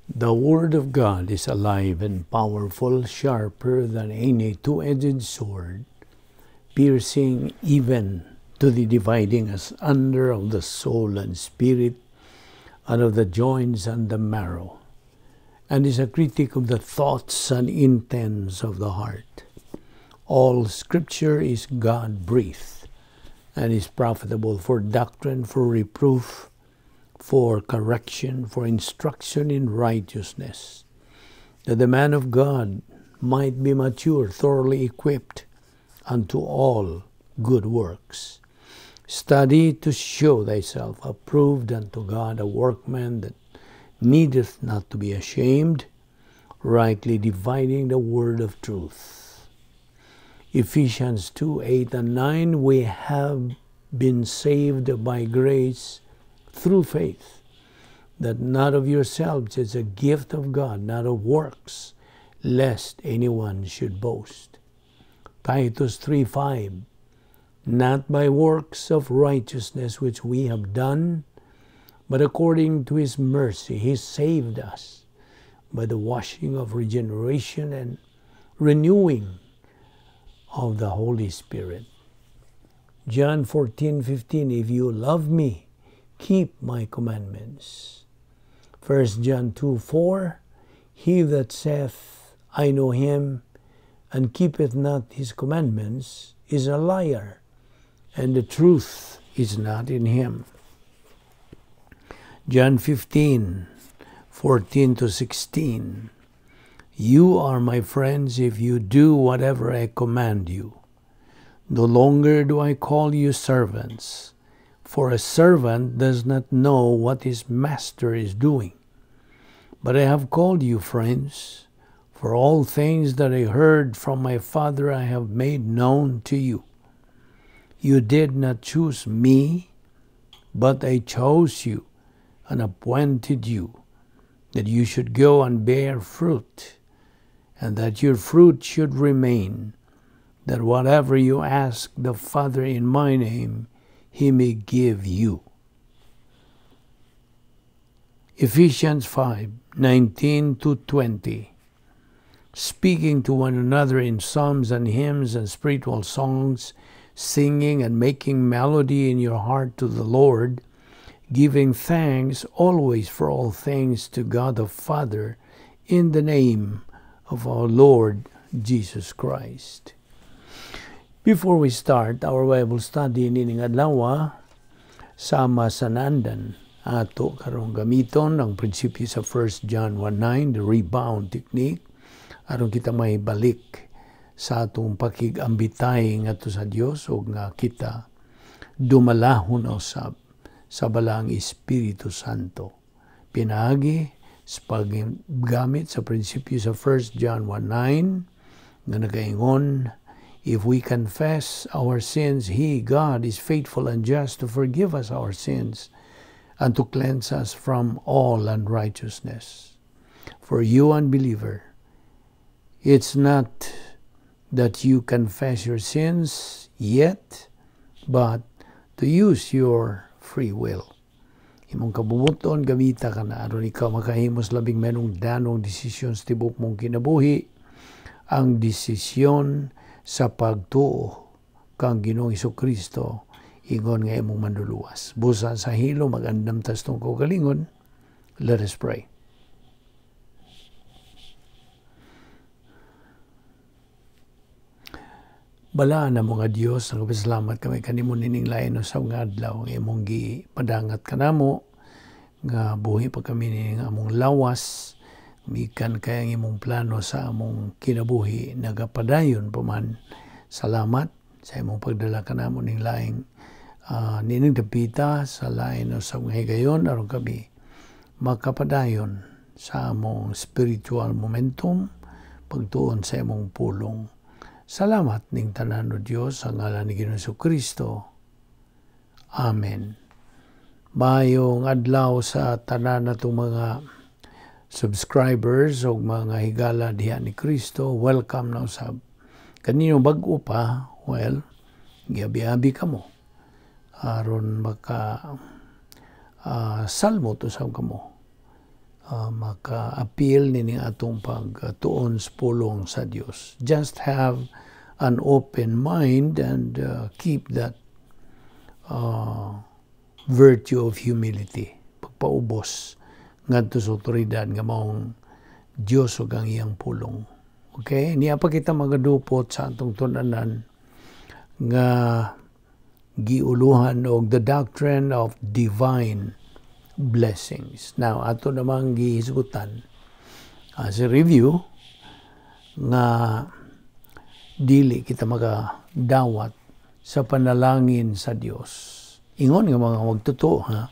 The Word of God is alive and powerful, sharper than any two-edged sword, piercing even to the dividing asunder of the soul and spirit, and of the joints and the marrow, and is a critic of the thoughts and intents of the heart. All Scripture is God-breathed, and is profitable for doctrine, for reproof, for correction, for instruction in righteousness, that the man of God might be mature, thoroughly equipped unto all good works. Study to show thyself approved unto God, a workman that needeth not to be ashamed, rightly dividing the word of truth. Ephesians 2:8 and 9, we have been saved by grace through faith, that not of yourselves, it's a gift of God, not of works, lest anyone should boast. Titus 3:5, not by works of righteousness which we have done, but according to His mercy He saved us by the washing of regeneration and renewing of the Holy Spirit. John 14:15, if you love me, keep my commandments. 1 John 2:4, he that saith, I know him, and keepeth not his commandments, is a liar, and the truth is not in him. John 15:14 to 16, you are my friends if you do whatever I command you. No longer do I call you servants, for a servant does not know what his master is doing. But I have called you friends, for all things that I heard from my Father I have made known to you. You did not choose me, but I chose you and appointed you, that you should go and bear fruit, and that your fruit should remain, that whatever you ask the Father in my name, he may give you. Ephesians 5:19 to 20. Speaking to one another in psalms and hymns and spiritual songs, singing and making melody in your heart to the Lord, giving thanks always for all things to God the Father in the name of our Lord Jesus Christ. Before we start our Bible study nining adlaw, sama sa naandan, ato karong gamiton ang prinsipyo sa 1 John 1:9, the rebound technique, aron kita maibalik sa atong pakig-ambitay ngadto sa Dios ug nga kita dumalahon usab sa Balaang Espiritu Santo. Pinaagi sa paggamit sa prinsipyo sa 1 John 1:9 nga nagaingon, if we confess our sins, He, God, is faithful and just to forgive us our sins and to cleanse us from all unrighteousness. For you, unbeliever, it's not that you confess your sins yet, but to use your free will. Imong kabubut-on, gamita ka na aron ikaw makahimos labing mahinungdanong desisyon sa tibok mong kinabuhi, ang desisyon sa pagtuo kang Ginoong Kristo ingon nga imong manluluwas. Busa sa hilo, magandam tas tong kaugalingon. Let us pray. Balaan na mga Dios, nagpasalamat kami kanimo nining lain sa mga adlaw nga imong gipadangat kanamo nga buhi pa kami nining among lawas, mikan kay ang imong plano sa among kinabuhi nagapadayon pa man. Salamat sa imong pagdala kanamo ning laing nining dapita sa lain sa mga higayon aron kami makapadayon sa among spiritual momentum pagtuon sa imong pulong. Salamat ning tanan o Dios sa ngalan ni Ginoong Kristo. Amen. Mayong adlaw sa tanan natong mga subscribers o mga higala diha ni Kristo. Welcome na usab. Kanino bag-o pa, well, giabi-abi kamo aron maka salmo to usab kamo. Maka-appeal nining atong pagtuon sa pulong sa Dios. Just have an open mind and keep that virtue of humility. Pagpaubos ngadto sa otoridad nga maong Dios ug ang iyang pulong. Okay? Niya pa kita magadupot sa atong tun-anan nga giuluhan og the doctrine of divine blessings. Now, ato namang gihisgutan as a review nga dili kita makadawat sa panalangin sa Dios. Ingon nga mga magtotoo, ha.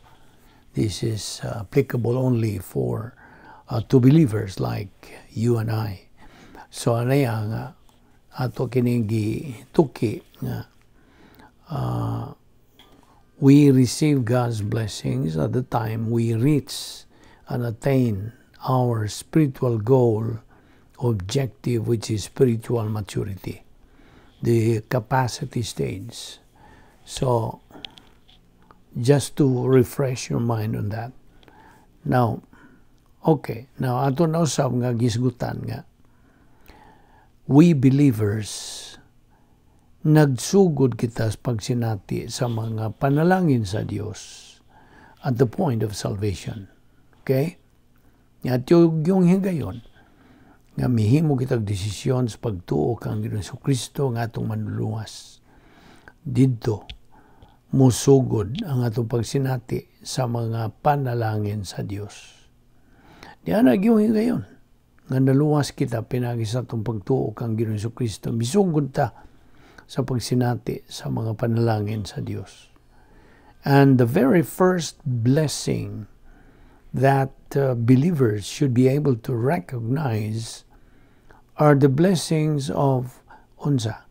This is applicable only for to believers like you and I. So anaya nga ato kining gituki nga we receive God's blessings at the time we reach and attain our spiritual goal, objective, which is spiritual maturity, the capacity stage. So, just to refresh your mind on that. Now, okay, now ato na usab nga gisgutan nga we believers, nagsugod kita sa pagsinati sa mga panalangin sa Dios at the point of salvation. Okay? At yung higayon, nga mihimo kitag desisyon sa pagtuo kang Ginoong Kristo nga atong manluluwas. Didto, musugod ang atong pagsinati sa mga panalangin sa Dios. Diyan na yung higayon, nga naluwas kita pinagi sa atong pagtuo kang Ginoong Kristo. Misugod ta sa pagsinati sa mga panalangin sa Dios. And the very first blessing that believers should be able to recognize are the blessings of unsa?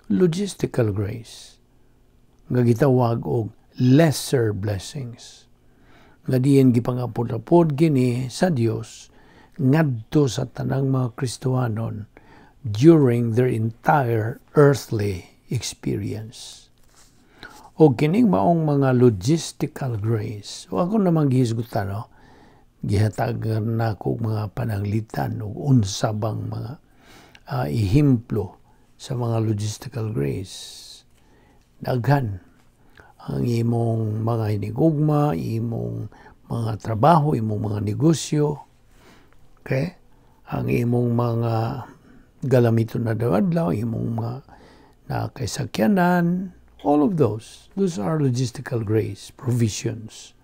Logistical grace nga gitawag og lesser blessings nga diin gipangapod-apod kini sa Dios ngadto sa tanang mga Kristohanon during their entire earthly experience. O kining maong mga logistical grace. O ako namang gihisgutan, no? Gihatagan nako mga pananglitan o unsa bang mga ehemplo sa mga logistical grace. Daghan ang imong mga hinigugma, imong mga trabaho, imong mga negosyo, okay? Ang imong mga galamiton na adlaw, imong mga nakaisakyanan, all of those. Those are logistical grace provisions.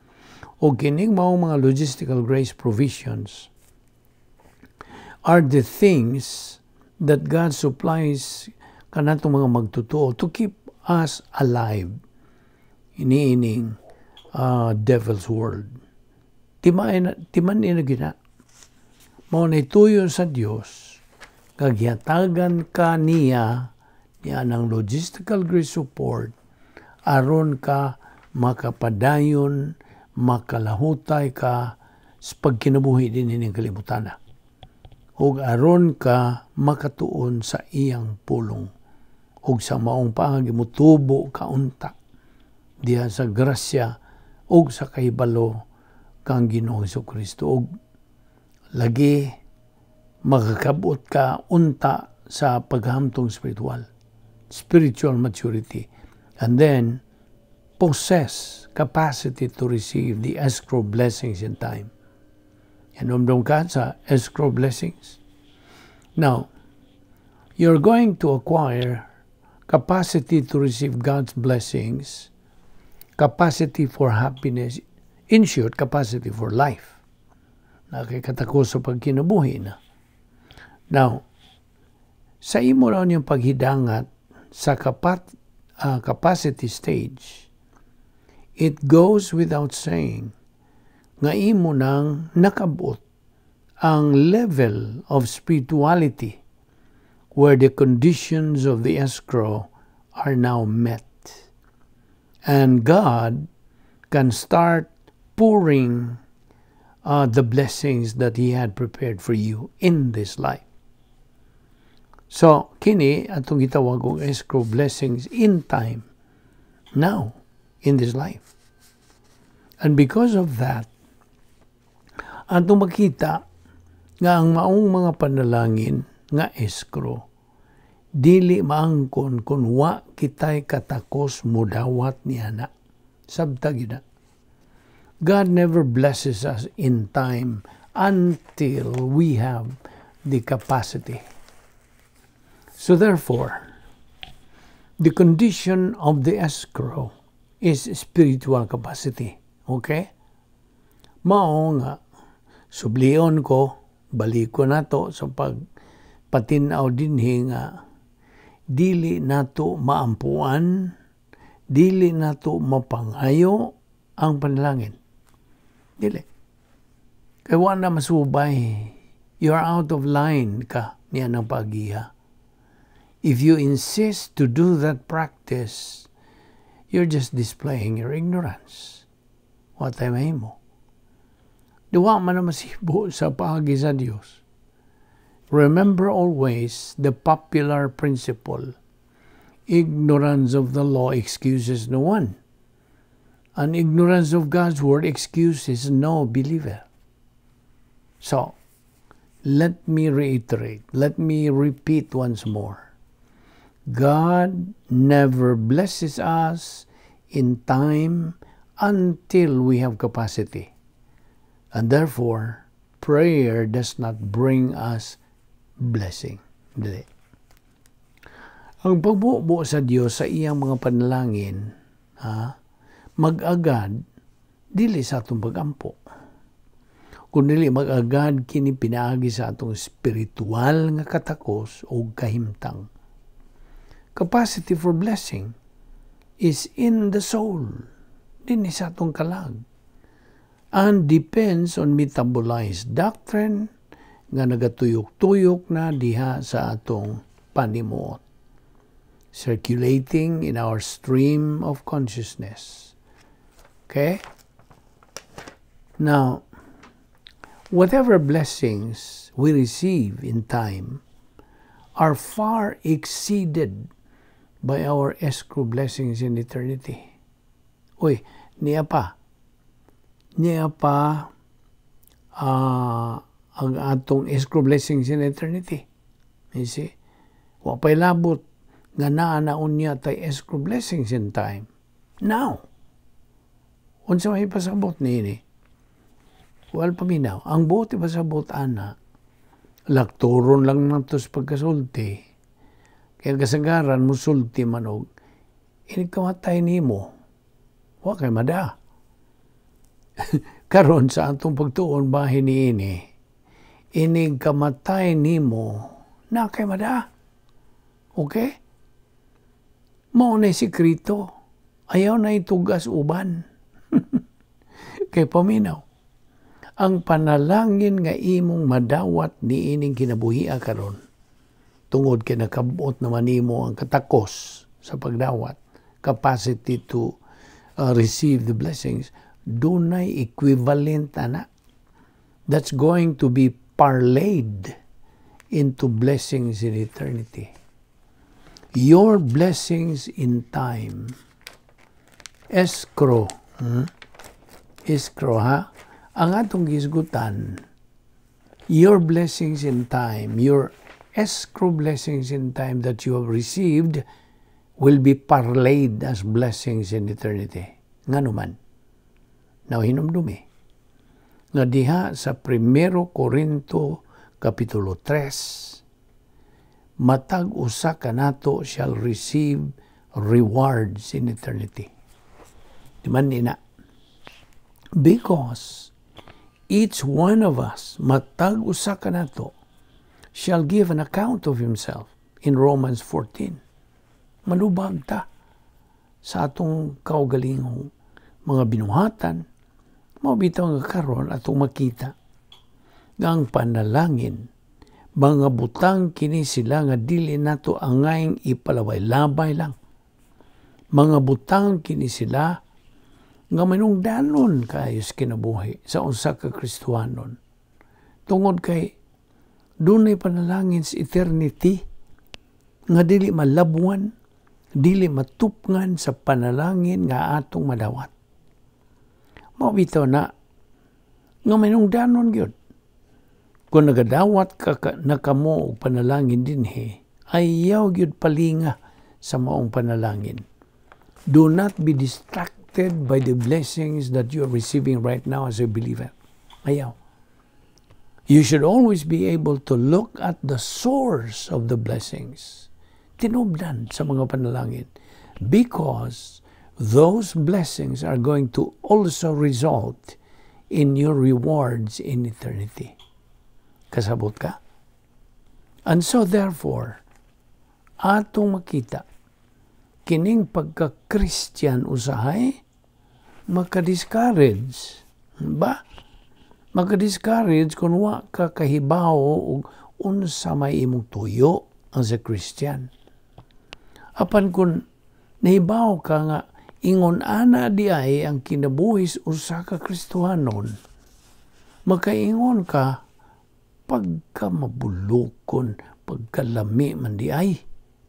O kining mao mga logistical grace provisions are the things that God supplies kanatong mga magtotoo to keep us alive iniining devil's world. Timan, timan ina gina. Mao na tuyo sa Dios kag gihatagan ka niya niya ng logistical grace support aron ka makapadayon, makalahutay ka sa pagkinabuhi din ining kalibutan. Ug aron ka makatuon sa iyang pulong. Ug sa maong paagi mutubo ka unta diha sa grasya ug sa kahibalo kang Ginoong Kristo. Ug lagi makakabot ka unta sa paghamtong spiritual, spiritual maturity, and then possess capacity to receive the escrow blessings in time. Hinumdum ka sa escrow blessings. Now, you're going to acquire capacity to receive God's blessings, capacity for happiness, in short, capacity for life. Nakikatako sa pagkinabuhi na. Now, sa imo raw niyang paghidangat sa capacity stage, it goes without saying nga imo nang nakabot ang level of spirituality where the conditions of the escrow are now met. And God can start pouring the blessings that He had prepared for you in this life. So, kini atong gitawag og escrow blessings in time, now, in this life. And because of that, Atong makita nga ang maong mga panalangin nga escrow dili maangkon kung wa kitay katakos mudawat niana. Sabta gyud na. God never blesses us in time until we have the capacity. So therefore, the condition of the escrow is spiritual capacity. Okay? Mao nga, sublion ko, balik ko nato sa pagpatinaw dinhi nga dili nato maampuan, dili nato mapangayo ang panalangin. Dili. Kay wa na masubay. You are out of line ka niya ng pagiha. If you insist to do that practice, you're just displaying your ignorance. Wa tay mahimo. Duwa man na masibo sa paagi sa Dios. Remember always the popular principle: ignorance of the law excuses no one, and ignorance of God's word excuses no believer. So, let me reiterate, let me repeat once more. God never blesses us in time until we have capacity. And therefore, prayer does not bring us blessing. Dili. Ang pagbubo sa Dios sa iyang mga panalangin, ha, mag-agad, dili sa atong pagampo. Kung dili mag-agad kini pinaagi sa atong spiritual nga katakos o kahimtang. Capacity for blessing is in the soul, dinhi sa atong kalag, and depends on metabolized doctrine nga nagatuyok-tuyok na diha sa atong panimuot, circulating in our stream of consciousness. Okay? Now, whatever blessings we receive in time are far exceeded by our escrow blessings in eternity. Uy, niya pa. Niya pa ang atong escrow blessings in eternity. You see? Wa pa'y labot nga naa na unya tay escrow blessings in time. Now, unsa may pasabot niini? Well, paminaw. Ang buot ipasabot ana, laktoron lang nato sa pagkasulti. Kaya kasagaran musulti manog, inig kamatay nimo, wa kay mada. Karon sa atong pagtuon bahin niini, inig kamatay nimo, na kay mada. Okay? Mao na sikreto. Ayaw na itugas uban. Kay paminaw. Ang panalangin nga imong madawat niining kinabuhia karon, tungod kay nakabot naman nimo ang katakos sa pagdawat, capacity to receive the blessings, dunay equivalent ana that's going to be parlayed into blessings in eternity. Your blessings in time, escrow, Escrow, ha? Ang atong gisgutan, your blessings in time, your escrow blessings in time that you have received will be parlayed as blessings in eternity. Ngano man? Now, hinumdumi nga diha sa Primero Corinto Kapitulo 3, matag usa kanato shall receive rewards in eternity. Di man ina? Because each one of us, matag usa kanato, shall give an account of himself in Romans 14. Malubag ta sa atong kaugalingong mga binuhatan, mao bitaw nga karon atong makita nga ang panalangin, mga butang kini sila nga dili nato angayng ipalabay-labay lang. Mga butang kini sila nga manungdanon kaayo sa kinabuhi sa usa ka Kristohanon. Tungod kay dunay panalangin sa eternity nga dili malabwan, dili matupngan sa panalangin nga atong madawat. Mao bitaw na Nga mahinungdanon gyud. Kung nagadawat ka na kamo og panalangin dinhi, ayaw gyud palinga sa maong panalangin. Do not be distracted by the blessings that you are receiving right now as a believer. Ayaw. You should always be able to look at the source of the blessings. Tinubdan sa mga panalangin. Because those blessings are going to also result in your rewards in eternity. Kasabot ka? And so therefore, atong makita, kining pagka-Christian usahay, maka-discourage. Ba? Maka-discourage kung wa ka kahibaw og unsa may imong tuyo as a Christian. Apan kung nahibaw ka nga ingon ana di ay ang kinabuhi usa ka Kristohanon, makaingon ka pagka mabulukon, pagkalami man di ay,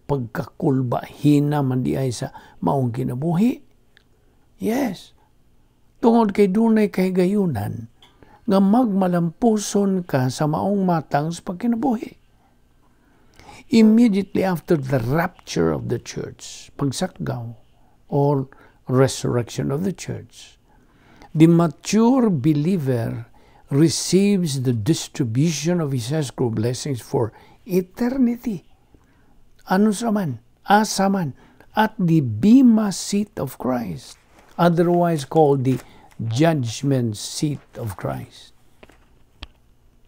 pagkakulba hina man di ay sa maong kinabuhi. Yes. Tungod kay dunay kahigayunan nga magmalampuson ka sa maong matang sa pagkinabuhi. Immediately after the rapture of the church, pagsakgaw or resurrection of the church, the mature believer receives the distribution of his escrow blessings for eternity. Ano sa man? Asa man? At the Bema seat of Christ, otherwise called the judgment seat of Christ.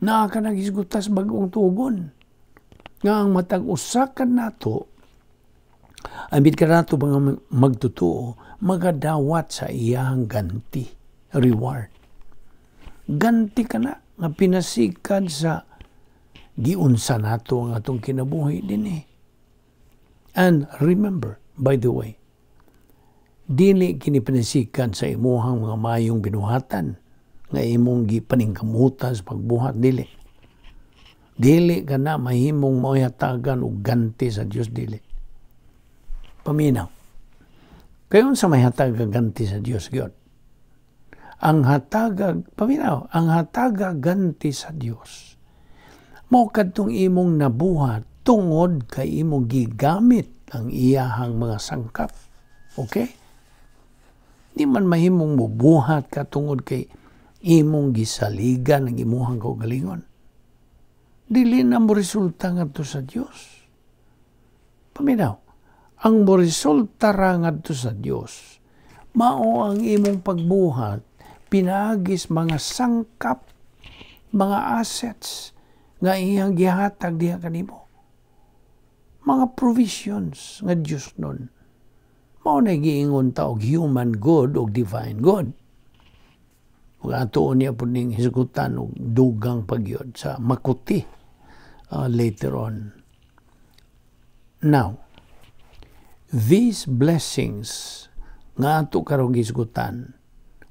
Naa ka naghisgutas bag-ong tugon. Nga ang matag usa ka nato, ambit ka nato mga magtutuo, magadawat sa iyang ganti, reward. Ganti ka na, nga pinasikad sa giunsa nato ang atong kinabuhi din eh. And remember, by the way, dili kini pinasikan sa imuhang mga mayong binuhatan nga imong gipaningkamutan sa pagbuhat, dili. Dili ka na mahimong mao'y hatagan og ganti sa Dios, dili. Paminaw. Kayon sa may hatag ganti sa Dios gyud. Ang hatagag, paminaw, ang hataga ganti sa Dios mao kadtong imong nabuhat tungod kay imong gigamit ang iyahang mga sangkap. Okay? Di man mahimong mubuhat ka tungod kay imong gisaligan ang imuhang kaugalingon. Dili na mo resulta ngadto sa Dios. Paminaw, ang mo resulta ra ngadto sa Dios, mao ang imong pagbuhat pinaagis mga sangkap, mga assets nga iyang gihatag diha kanimo. Mga provisions nga Dios nun. Mao na giingon ta og human good og divine good. Ug ato niya pud ning hisgutan og dugang pagyod sa makuti later on. Now, these blessings nga ato karong hisgutan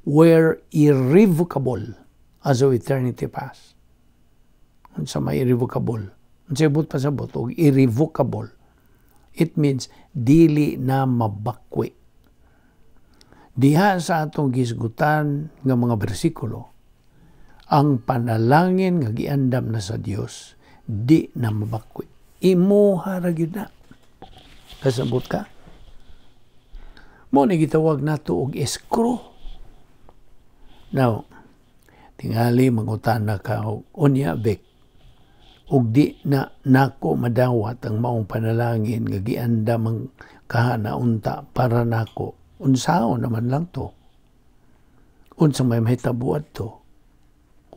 were irrevocable as of eternity past. Unsa may irrevocable? Unsa ibot pasabot og irrevocable? It means dili na mabakwi. Diha sa atong gisgutan nga mga bersikulo, ang panalangin nga giandam na sa Dios di na mabakwi. Imuha ra gyud na. Kasabot ka? Mo ni gitawag nato og escrow. Now, tingali mangutana ka og unya Vic, ug di na nako madawat ang maong panalangin nga giandam ang kahana unta para nako, unsaon naman lang to? Unsa may mahitabo adto?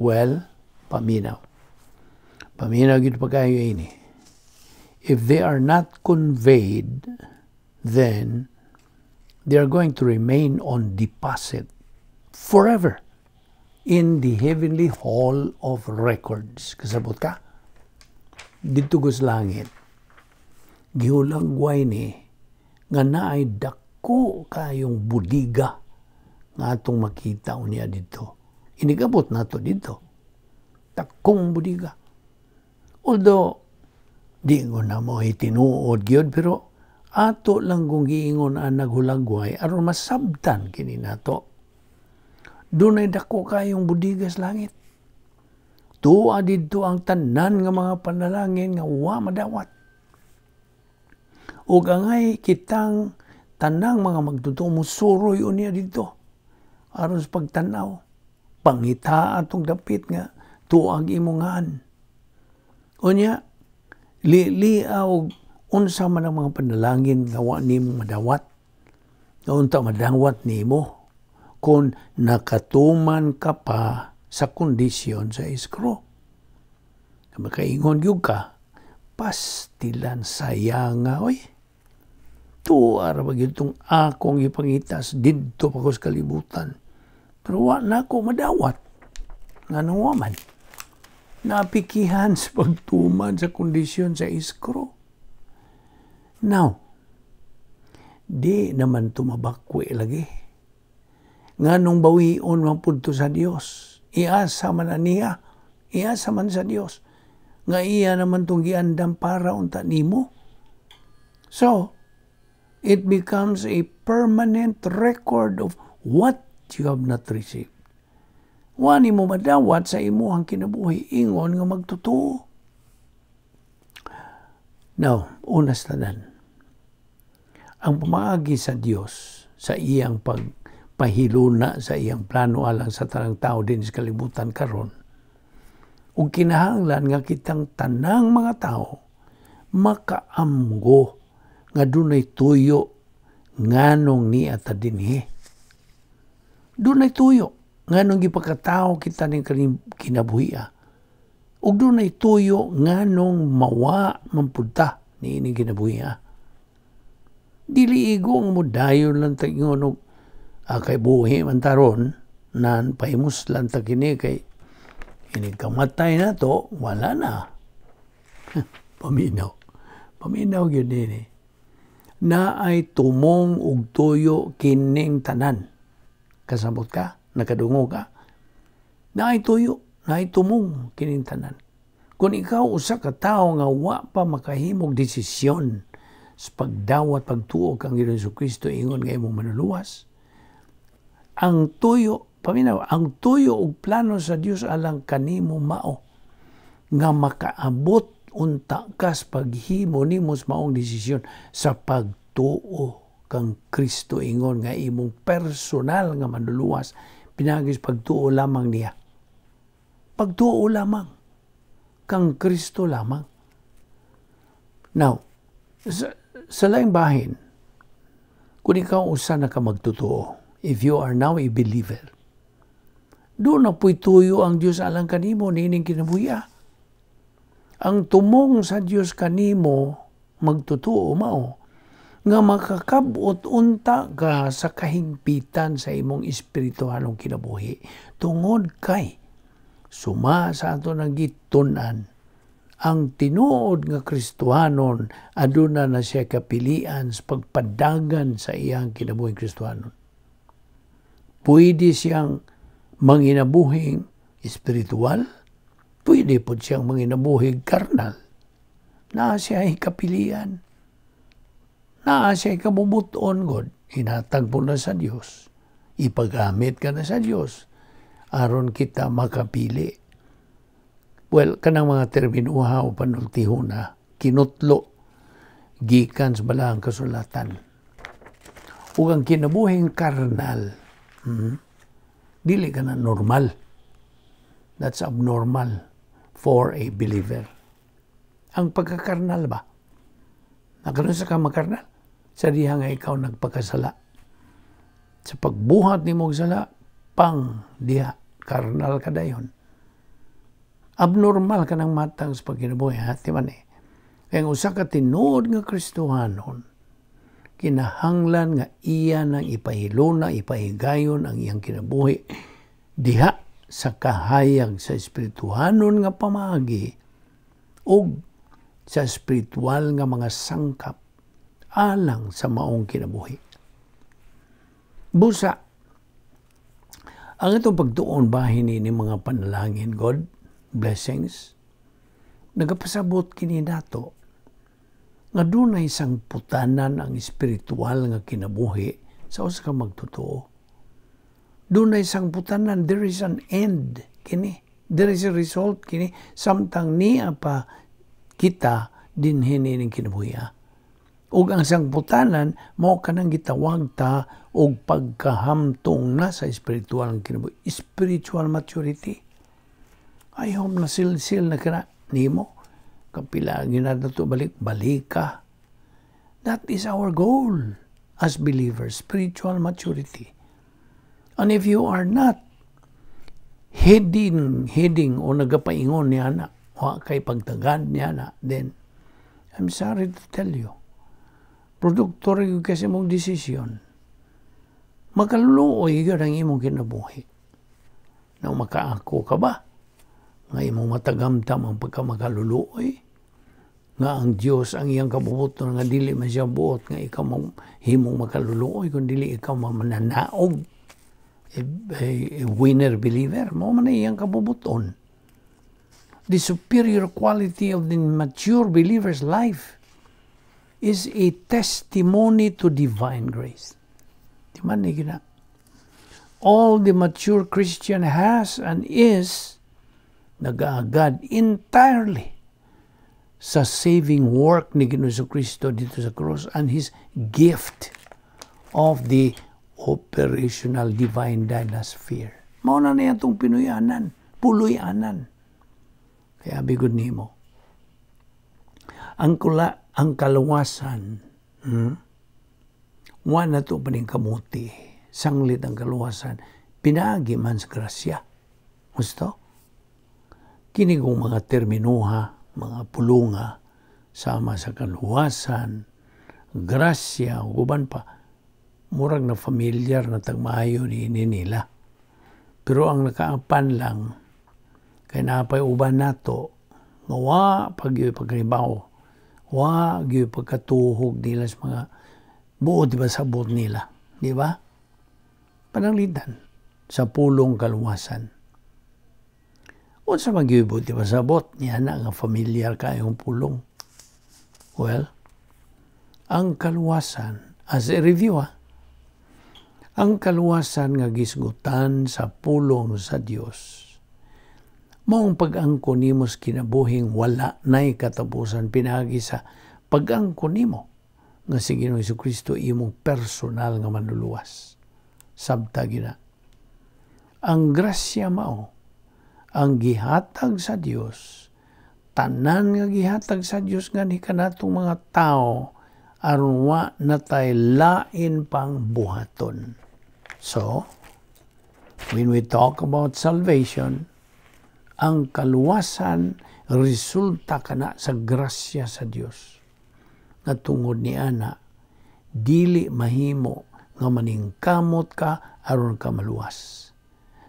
Well, paminaw. Paminaw gyud pagkayo ini. If they are not conveyed, then they are going to remain on deposit forever in the heavenly hall of records. Kasabot ka? Dito sa langit, gihulagway ni nga naay dako kayong budiga nga atong makita unya dito. Inigabot nato dito. Dakong budiga. Although, di ko na mo tinuod gyud, pero ato lang kung giingon ang naghulagway aron masabtan kini nato. Dunay dako kayong bodega sa langit. Tuwa didto ang tanan nga mga panalangin nga wa madawat. Ug angay kitang tanang mga magtotoo musuroy unya didto aron sa pagtanaw. Pangita atong dapit nga tuag imong ngan. Unya, lilia og unsa man ang mga panalangin nga wa nimo madawat. Nga unta madawat nimo kung nakatuman ka pa sa kondisyon sa escrow. Makaingon gyud ka, pastilan, sayanga oy. Tuwa ra ba gyud tong akong ipangitas didto pa ko sa kalibutan. Pero wa na ko madawat. Nganong wa man? Napikihan sa pagtuman sa kondisyon sa escrow. Now, di naman tumabakwe lagi. Nganong bawion man pud to sa Dios? Iasa man na niya. Iasa man sa Dios. Nga iya naman tong giandam para unta nimo. So, it becomes a permanent record of what you have not received. Wa nimo madawat sa imuhang kinabuhi ingon nga magtotoo. Now, una sa tanan, ang pamaagi sa Dios sa iyang pagpahiluna sa iyang plano alang sa tanang tao din sa kalibutan karon, ug kinahanglan nga kitang tanang mga tao makaamgo nga dunay tuyo nganong niya ta dinhi. Dunay tuyo nganong gipakatao kita ning kinabuhia. Ug dunay tuyo nganong mawa man pud ta niining kinabuhia. Dili igo ang modayon lang ta ingon og kay buhi man taron nan pahimuslan ta kini kay inig kamatay na to, wala na. Paminaw. Paminaw gyud nini. Na ay tumong og tuyo kining tanan. Kasabot ka? Nakadungog ka? Na ay tuyo, na ay tumong kining tanan. Kung ikaw usa ka tawo nga wa pa makahimog desisyon sa pagdawat pagtuo kang Ginoong Kristo ingon nga imong manluluwas, ang tuyo, paminaw, ang tuyo og plano sa Dios alang kanimo mao nga makaabot unta kas paghimo nimo sa maong desisyon sa pagtuo kang Kristo ingon nga imong personal nga manluluwas pinaagi sa pagtuo lamang niya. Pagtuo lamang kang Kristo lamang. Now, sa laing bahin, kung ikaw usa na ka magtotoo, if you are now a believer, duna po'y tuyo ang Dios alang kanimo niining kinabuhia. Ang tumong sa Dios kanimo magtotoo mao nga makakabot unta ka sa kahingpitan sa imong espiritualong kinabuhi tungod kay suma sa ato nang gitun-an, ang tinuod nga Kristohanon aduna na siya kapilian sa pagpadagan sa iyang kinabuhing Kristohanon. Pwede siyang manginabuhing espiritual, pwede po siyang manginabuhing karnal. Naa siya ay kapilian. Naa siya kabubuton, God. Hinatag po na sa Dios. Ipagamit ka na sa Dios. Aron kita makapili. Well, kanang mga terminuha o panultihon na, kinutlo, gikan sa balaang kasulatan. Ug ang kinabuhing karnal, dili ka na normal. That's abnormal for a believer. Ang pagkakarnal ba? Nakaroon sa ka makarnal? Sa diha nga ikaw nagpakasala. Sa pagbuhat nimo og sala, pang diha, karnal ka dayon. Abnormal ka ng matang sa pagkinabuhi, ha? Di man eh. Kaya ang usa ka tinuod nga Kristohanon, kinahanglan nga iya nang ipahiluna, ipahigayon ang iyang kinabuhi diha sa kahayag sa espirituhanon nga pamaagi ug sa espiritual nga mga sangkap alang sa maong kinabuhi. Busa, ang itong pagtuon bahin ni mga panalangin, God, blessings, nagapasabot kini nato nga dunay sangputanan ang espiritual nga kinabuhi sa usa ka magtotoo. Dunay sangputanan, there is an end kini. There is a result kini samtang niya pa kita dinhi ning kinabuhi. Ug ang sangputanan mao kanang gitawag ta og pagkahamtong na sa espiritual ang kinabuhi, spiritual maturity. I hope na silsil na kana nimo. Kapila gina nato balik balika. That is our goal as believers, spiritual maturity. And if you are not heading o nagapaingon niya na, wa kay pagtagad niya na, then I'm sorry to tell you, produkto rin kasi mong desisyon, makaluluoy yun ang imong kinabuhi. Na makaako ka ba? Nga imong matagamtam ang pagkamakaluluoy? Nga ang Dios ang iyang kabubuton nga dili man siya buot nga ikaw himong makaluluoy kung dili ikaw mananaog, a winner believer mao man iyang kabubuton. The superior quality of the mature believer's life is a testimony to divine grace. Di man ni gina. All the mature Christian has and is nagaagad entirely sa saving work ni Ginoong Kristo dito sa cross and His gift of the operational divine dynasphere. Mao na niya itong pinuyanan, puloy-anan. Kaya bigod nimo. Ang kula, ang kaluwasan, Wa na to paning kamuti. Sanglit ang kaluwasan. Pinaagi man sa grasya. Gusto? Kini kong mga terminuha, mga pulunga, sama sa kaluwasan, grasya, uban pa, murag na familiar na tagmaayo ni ini nila. Pero ang nakaapan lang, kay napay uban nato, nga wa pag pagribaw, wa gyud pagkatuhog nila sa mga buot di ba sabot nila, di ba? Pananglitan sa pulong kaluwasan. Unsa man gyud buot di ba sabot niya na nga familiar kayong pulong? Well, ang kaluwasan, as a review ha, ang kaluwasan nga gisgutan sa pulong sa Dios maong pag-angko nimo sa kinabuhing wala nay katapusan pinaagi sa pag-angko nimo nga si Ginoong Kristo imong personal nga manluluwas. Sabta gina. Ang grasya mao ang gihatag sa Dios, tanan nga gihatag sa Dios nganhi kanatong mga tao aron wa natay lain pang buhaton. So, when we talk about salvation, ang kaluwasan resulta kana sa grasya sa Dios. Nga tungod ni ana, dili mahimo nga maningkamot ka aron ka maluwas.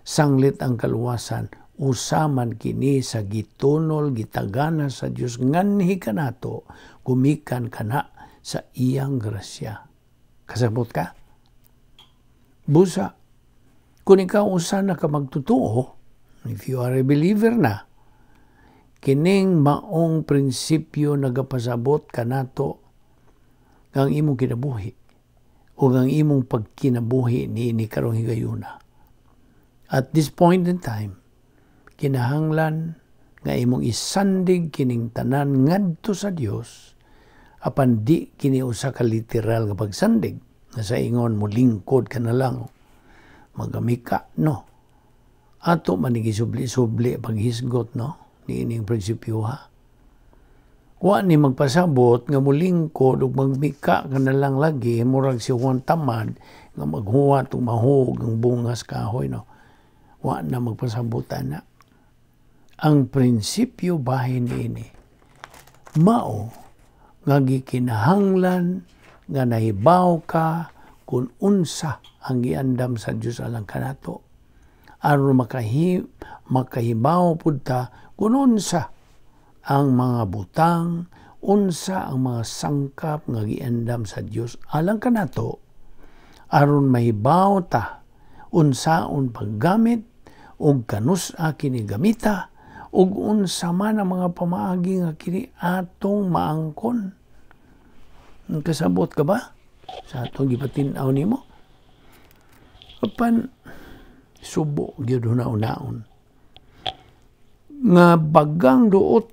Sanglit ang kaluwasan usaman kini sa gitunol gitagana sa Dios nganhi kanato gumikan kana sa iyang grasya. Kasabot ka? Busa, kung ikaw usa na ka magtotoo, if you are a believer na, kining maong prinsipyo nagapasabot kanato nga ang imong kinabuhi o ang imong pagkinabuhi niini karong higayuna. At this point in time, kinahanglan nga imong isandig kining tanan ngadto sa Dios, apan di kini usa ka literal nga pagsandig nga sa ingon mo lingkod ka na lang magamika, no? Ato man gisubli-subli paghisgot, no, niining prinsipyo ha. Wa ni magpasabot nga mulingkod ug magmika ka na lang lagi, murag si Juan Tamad nga maghuwat ug mahug ang bungas kahoy, no? Wa na magpasabot ana. Ang prinsipyo bahin niini mao nga gikinahanglan nga nahibaw ka kung unsa ang giandam sa Dios alang kanato aron makahibaw pud ta kung unsa ang mga butang, unsa ang mga sangkap nga giandam sa Dios alang kanato aron mahibaw ta unsaon paggamit ug kanus-a kini gamita ug unsa man ang mga pamaagi nga kini atong maangkon. Kasabot ka ba sa atong gipatin-aw nimo? Apan Subo gyud huna-hunaon. Nga bagang duot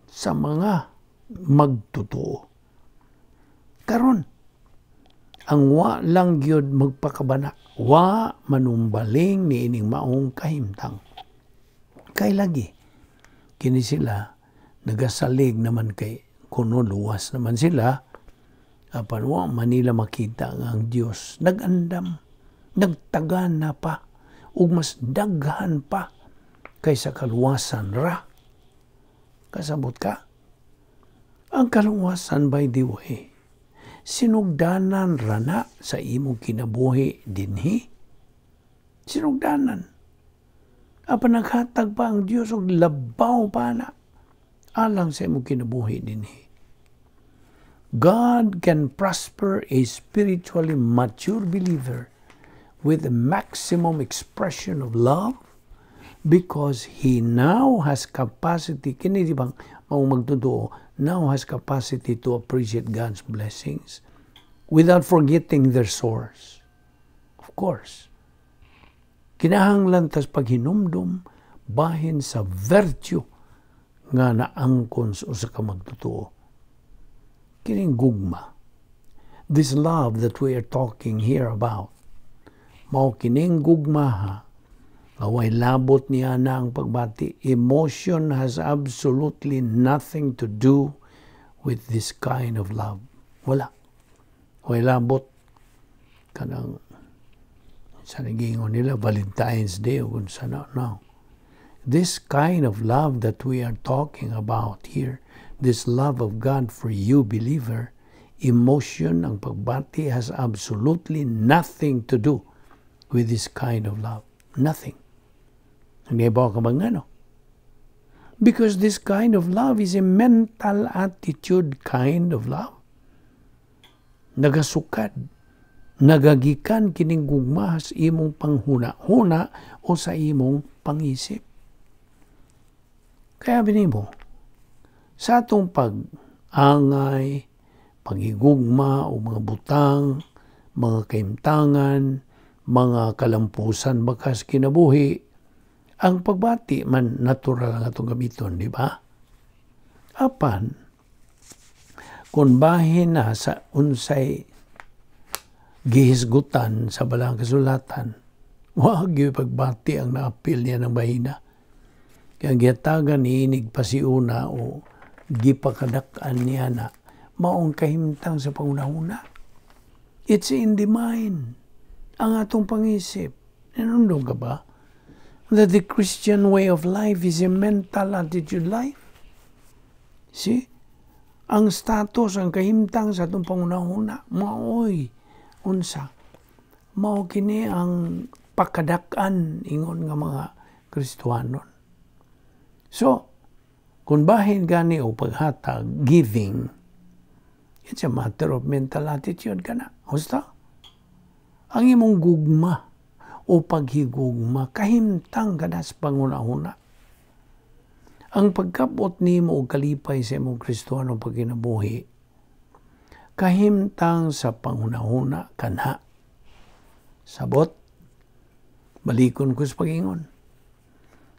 sa mga magtotoo. Karon, ang wa lang gyud magpakabana, wa manumbaling niining maong kahimtang. Kay lagi, kini sila nagasalig naman kay kuno luwas naman sila, apan wa man nila makita nga ang Dios nag-andam, nagtagan na pa, ug mas daghan pa kaysa kaluwasan ra. Kasabot ka? Ang kaluwasan, by the way, sinugdanan ra na sa imong kinabuhi dinhi. Sinugdanan. Apan naghatag pa ang Dios og labaw pa na alang sa imong kinabuhi dinhi. God can prosper a spiritually mature believer with the maximum expression of love because he now has capacity, kini di bang maong magtotoo, now has capacity to appreciate God's blessings without forgetting their source. Of course. Kinahanglan tas paghinumdum bahin sa virtue nga naangkon sa usa ka magtotoo. Kining gugma. This love that we are talking here about, mao kining gugma nga way labot niya na ang pagbati. Emotion has absolutely nothing to do with this kind of love. Wala. Way labot. Kanang sa nagingon nila, Valentine's Day o kung sa no. No. This kind of love that we are talking about here, this love of God for you, believer, emotion, ang pagbati has absolutely nothing to do with this kind of love. Nothing. Hindi ba ka bang ano? Because this kind of love is a mental attitude kind of love. Nagasukad, nagagikan kining gugma sa imong panghuna-huna o sa imong pangisip. Kaya binimo, sa atong pag-angay, pagigugma o mga butang, mga kaimtangan, mga kalampusan bakas kinabuhi, ang pagbati man natural ang atong gamiton, di ba? Apan, kung bahin na sa unsay gihisgutan sa balang kasulatan, wag yung pagbati ang naapil niya ng bahina. Kaya gihatagan niinig pasiuna o gipakadak-an niya na maong kahimtang sa pangunahuna. It's in the mind. Ang atong pangisip. Nanundong ka ba? That the Christian way of life is a mental attitude life. See? Ang status, ang kahimtang sa atong pangunahuna, maoy unsa. Mao kini ang pakadak-an ingon nga mga Kristohanon. So, kung bahin gani o paghatag, giving, it's a matter of mental attitude ka na. Husto? Ang imong gugma o paghigugma, kahimtang ka na sa pangunahuna. Ang pagkabot nimo og kalipay sa imong Kristohano pagkinabuhi, kahimtang sa panghunahuna kana. Sabot, balikon ko sa pagingon.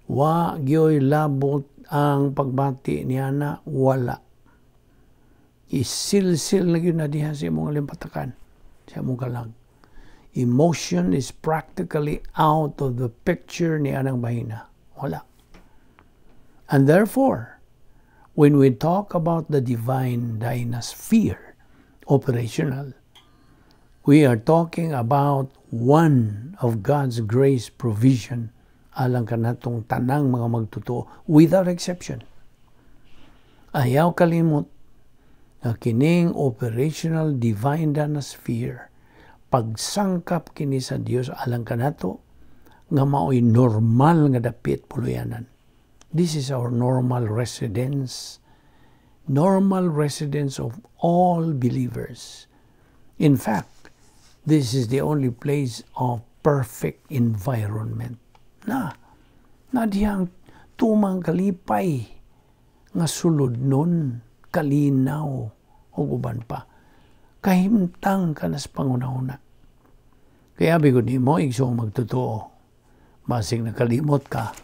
Wa gyoy labot ang pagbati niya na wala. Isilsil na gyud na diha sa imong limpatakan, sa imong kalag. Emotion is practically out of the picture ni anang bahina. Wala. And therefore, when we talk about the divine dynasphere operational, we are talking about one of God's grace provision alang kanatong tanang mga magtotoo without exception. Ayaw kalimot na kining operational divine dynasphere, pagsangkap kini sa Dios alang kanato nga maoy normal nga dapit puluyanan. This is our normal residence. Normal residence of all believers. In fact, this is the only place of perfect environment. Na diyang tumang kalipay nga sulod nun, kalinaw, o uban pa. Kahimtang ka nas pangunahuna. Kaya bigo nimo, igsoong magtotoo. Basig nakalimot ka.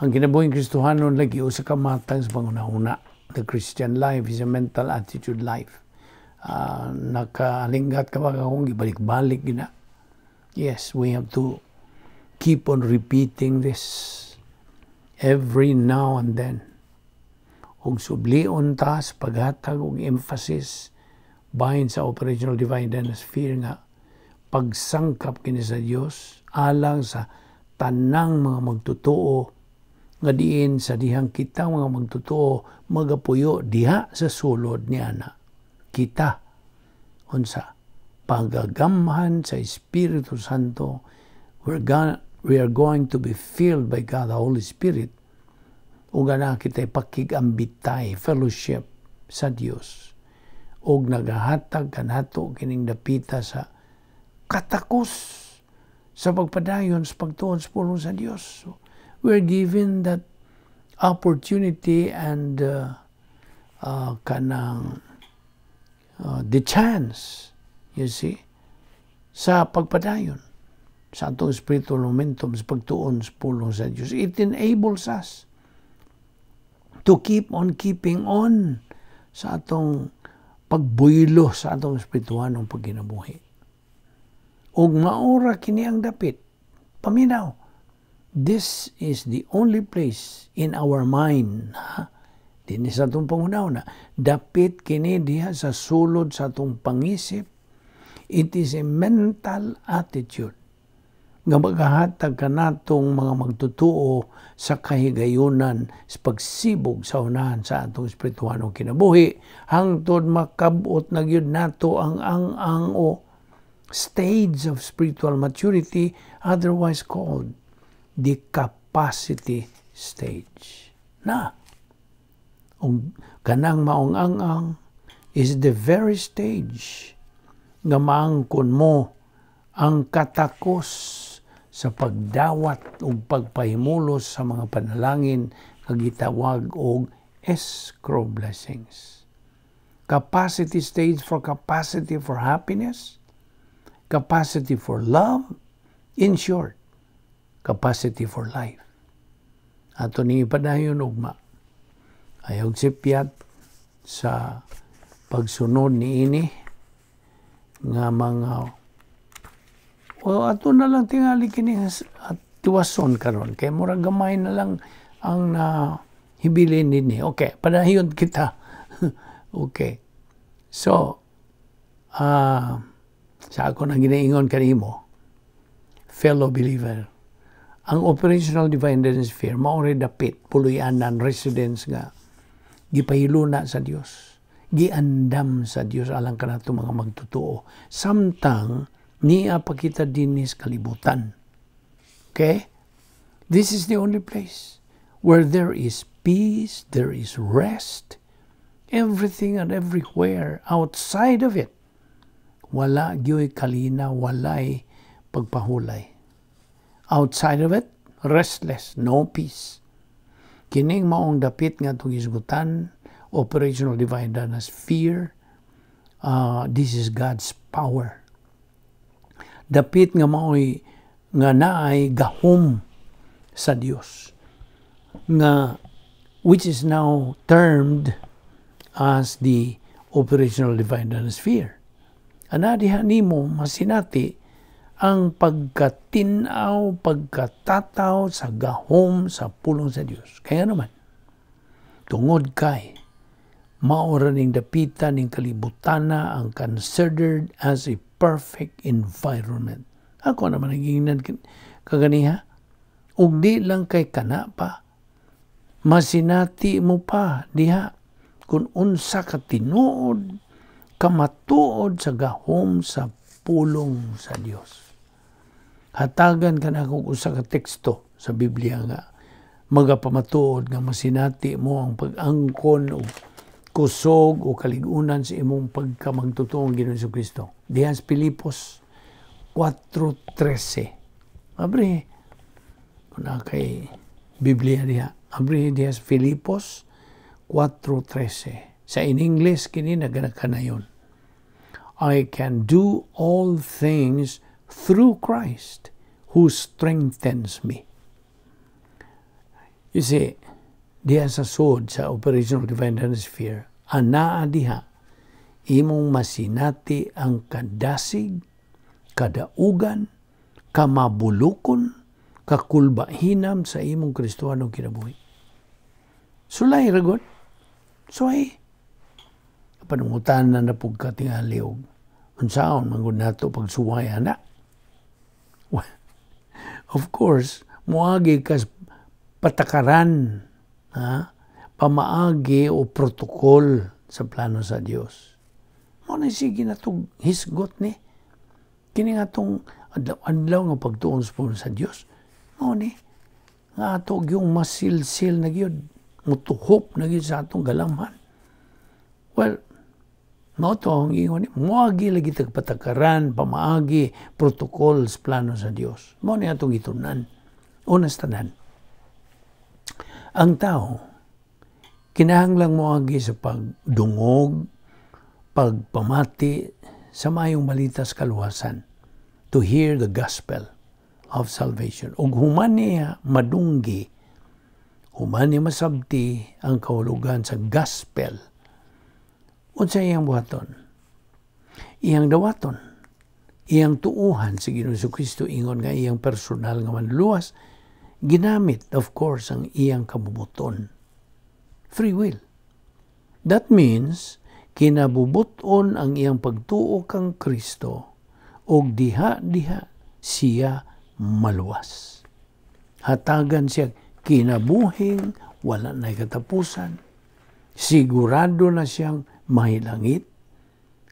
Ang kinabuhing Kristohanon lagi usa ka matang sa panghuna-huna. The Christian life is a mental attitude life. Nakalingat ka ba kung ibalik-balik gina? Yes, we have to keep on repeating this every now and then. Ug sublion ta sa paghatag og emphasis bahin sa operational divine sphere nga pagsangkap kini sa Dios alang sa tanang mga magtotoo, nga diin sa dihang kita mga magtotoo magapuyo diha sa sulod niya na kita unsa pagagamhan sa Espiritu Santo. We are going to be filled by God the Holy Spirit ug ana kita pakig-ambitay, fellowship sa Dios, ug nagahatag kanato kining dapita sa katakos sa pagpadayon sa pagtuon sa pulong sa Dios. So, we're given that opportunity and kanang the chance, you see, sa pagpadayon sa atong spiritual momentum sa pagtuon sa pulong sa Dios. It enables us to keep on keeping on sa atong pagbuylo sa atong espirituhanong pagkinabuhi. Ug maura kini ang dapit. Paminaw. This is the only place in our mind, ha? Dinhi sa atong panghuna-huna. Dapit kini diha sa sulod sa atong pangisip. It is a mental attitude nga magahatag kanatong mga magtotoo sa kahigayunan sa pagsibog sa unahan sa atong espirituhanong kinabuhi hangtod makabot na gyud nato ang ang-ang o stage of spiritual maturity, otherwise called the capacity stage. Na ug kanang maong ang-ang is the very stage nga maangkon mo ang katakos sa pagdawat ug pagpahimulos sa mga panalangin nga gitawag og escrow blessings. Capacity stage for capacity for happiness, capacity for love, in short, capacity for life. Ato ni ipadayon ugma. Ayaw sipyat sa pagsunod niini nga mga, well, ato na lang tingali kini at tiwason karon kay murag gamay na lang ang na hibilin dinhi. Okay, padayon kita. Okay. So, sa ako nang ginaingon kanimo, fellow believer, ang operational divine sphere mao ray dapit, puloy-anan, residence nga gipahiluna sa Dios, giandam sa Dios alang kanato mga magtotoo samtang niya pa kita dinhi sa kalibutan. Okay? This is the only place where there is peace, there is rest, everything and everywhere outside of it. Wala gyoy kalina, walay pagpahulay. Outside of it, restless, no peace. Kining maong dapit nga atong hisgutan, operational divine sphere, this is God's power. Dapit nga maoy nga naay gahom sa Dios nga which is now termed as the operational divine sphere. Ana diha nimo masinati ang pagkatinaw, pagkatataw sa gahom sa pulong sa Dios. Kaya naman, tungod kay maura ning dapita ning kalibutana ang considered as a perfect environment. Ako naman ang giingnan kaganiha. Ug di lang kay kana pa, masinati mo pa diha kung unsa ka tinuod, kamatuod sa gahom sa pulong sa Dios. Hatagan ka na kung usa ka teksto sa Biblia nga magapamatuod nga masinati mo ang pag-angkon o kusog o kaligunan sa imong pagkamagtotoong Ginoong Kristo. Diha sa Pilipos 4.13. Abre, kung na kay Biblia diha. Abre diha sa Filipos 4.13. Sa in English, kini naganakanayon. "I can do all things through Christ who strengthens me. You see, diha sa sod sa Operational Divine Sphere, anaa diha, imong masinati ang kadasig, kadaugan, kamabulukon, kakulbahinam sa imong Kristohanong kinabuhi. Sulay ra gud. Sulay. Panungutan na pug ka tingali og unsaon man gud nato pagsuway ana. Well, of course, moagi kas patakaran, ha? Pamaagi o protokol sa plano sa Dios. Mao na sige natog hisgot ni. Kini nga tong adlaw-adlaw nga pagtuon sa puno sa Dios. Mao ni nga ato yung masilsil na gyud, mutuhop na gyud sa atong galamhan. Well, mao to ang ingon ni, moagi lagi tag patakaran, pamaagi, protocol sa plano sa Dios. Mao ni atong gitunan. Una sa tanan, ang tao kinahanglang moagi sa pagdungog, pagpamati sa mayong balita sa kaluwasan, to hear the gospel of salvation. Ug human niya madunggi, human niya masabti ang kahulugan sa gospel, unsa iyang buhaton? Iyang dawaton, iyang tuuhan si Ginoong Kristo ingon nga iyang personal nga manluluwas, ginamit, of course, ang iyang kabubuton. Free will. That means, kinabubuton ang iyang pagtuo kang Kristo og diha-diha siya maluwas. Hatagan siya kinabuhing wala na'y katapusan. Sigurado na siyang mahilangit.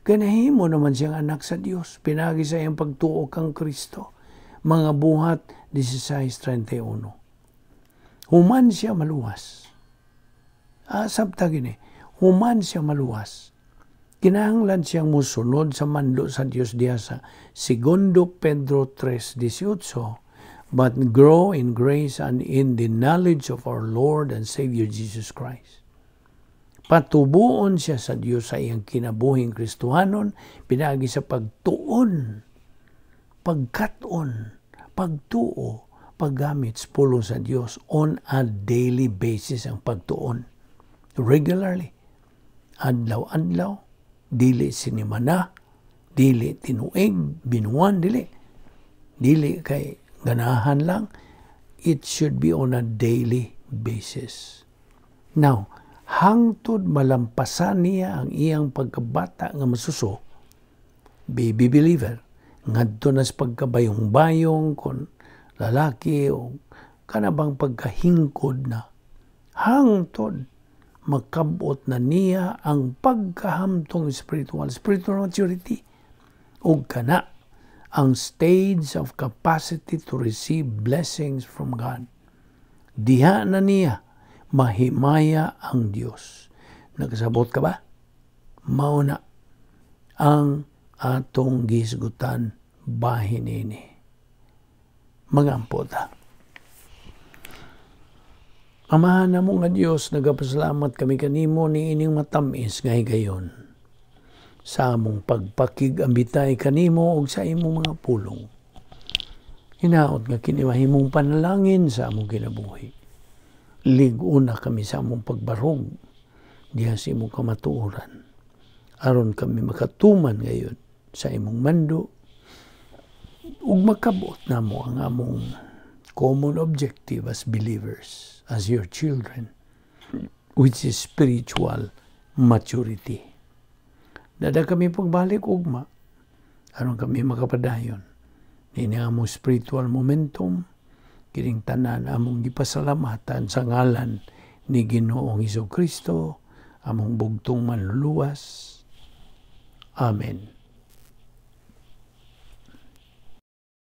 Kanahimo naman siyang anak sa Dios. Pinagi sa iyang pagtuo kang Kristo. Mga Buhat 16:31. Human siya maluwas. Sabta gini. Human siya maluwas, kinahanglan siyang musunod sa mando sa Dios diha sa Segundo Pedro 3:18, "But grow in grace and in the knowledge of our Lord and Savior Jesus Christ." Patubuon siya sa Dios sa iyang kinabuhing Kristohanon pinaagi sa pagtuon, pagkat-on, pagtuo, paggamit sa pulong sa Dios on a daily basis ang pagtuon. Regularly. Adlaw-adlaw, dili sinimana, dili tinuig, binuan, dili. Dili kay ganahan lang. It should be on a daily basis. Now, hangtod malampasan niya ang iyang pagkabata nga masuso, baby believer, ngadto na sa pagkabayong-bayong kon lalaki o kanabang pagkahingkod na, hangtod makabot na niya ang pagkahamtong spiritual, spiritual maturity, ug kana ang stage of capacity to receive blessings from God. Diha na niya mahimaya ang Dios. Nakasabot ka ba? Mao na ang atong gisgutan bahin ini. Magampo ta. Amahan namo nga Dios, nagapasalamat kami kanimo ni ining matamis nga higayon sa among pagpakig-ambitay kanimo ug sa imong mga pulong. Hinaot nga kini mahimong panalangin sa among kinabuhi. Lig-on na kami sa among pagbarog diha sa imong kamatuoran, aron kami makatuman ngayon sa imong mando ug makabot namo ang among common objective as believers, as your children, which is spiritual maturity. Dada kami pagbalik ugma, aron kami makapadayon nini among spiritual momentum. Kining tanan among gipasalamatan sa ngalan ni Ginoong Hesus Kristo, among bugtong manluluwas. Amen.